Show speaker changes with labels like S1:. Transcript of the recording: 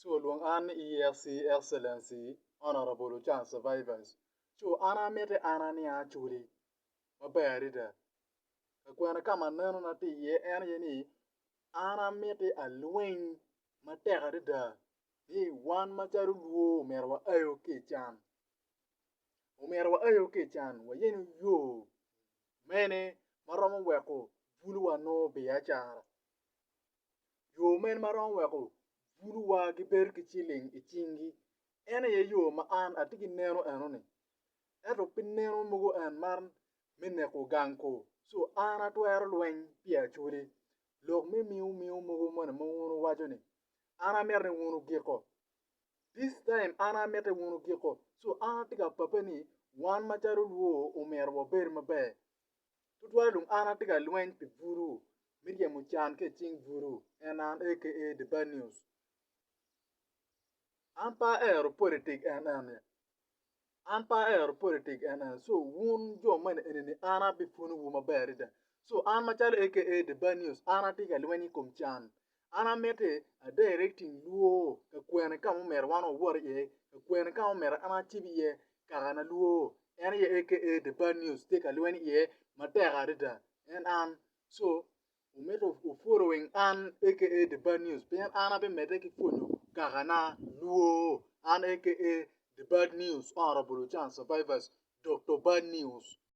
S1: So lwong an ni EFC Excellency Honorable Ochan Survivors. So an amiti an aniang Acholi maber adada. Kakwene ka ma nenona tye iye en aye ni an amiti alweny matek adada ni wan macalo lwo omyero waayo ki i can. Omyero waayo ki i can wayenyo yo mene ma romo weko buluwa nongo biacara. Yo mene ma romo weko buluwa gibedo ki ciling i cingi en aye yo ma an atye ki neno enoni ento pe neno mogo en man me neko gang ko co an atwero lweny pi Acholi lok me miu miu mogo moni ma wun wuwaco ni an amito ni wun wugiko this time an amiti wun wugiko co an atye ka pape ni wan macalo lwo omyero wabed maber tutwal dong an atye ka lweny pi bulu me ryemo can ki icing bulu en an aka the bad news an pe ahero politic en eni An pe ahero politik ene so wun jo moni enini an abipwonyowu maber adada so an macalo aka the bad news an atye ka lweny i kom can an amiti a directing lwor ka kwene ka ma omyero wan wawot iye ka kwene ka ma omyero an acib iye kakana lwor en aye aka the bad news tye ka lweny iye matek adada en an so Wumito wu following an aka the bad news pien an abimedde ki pwonyo kakana lwor an aka the bad news honourable Ochan survivors Doctor bad news.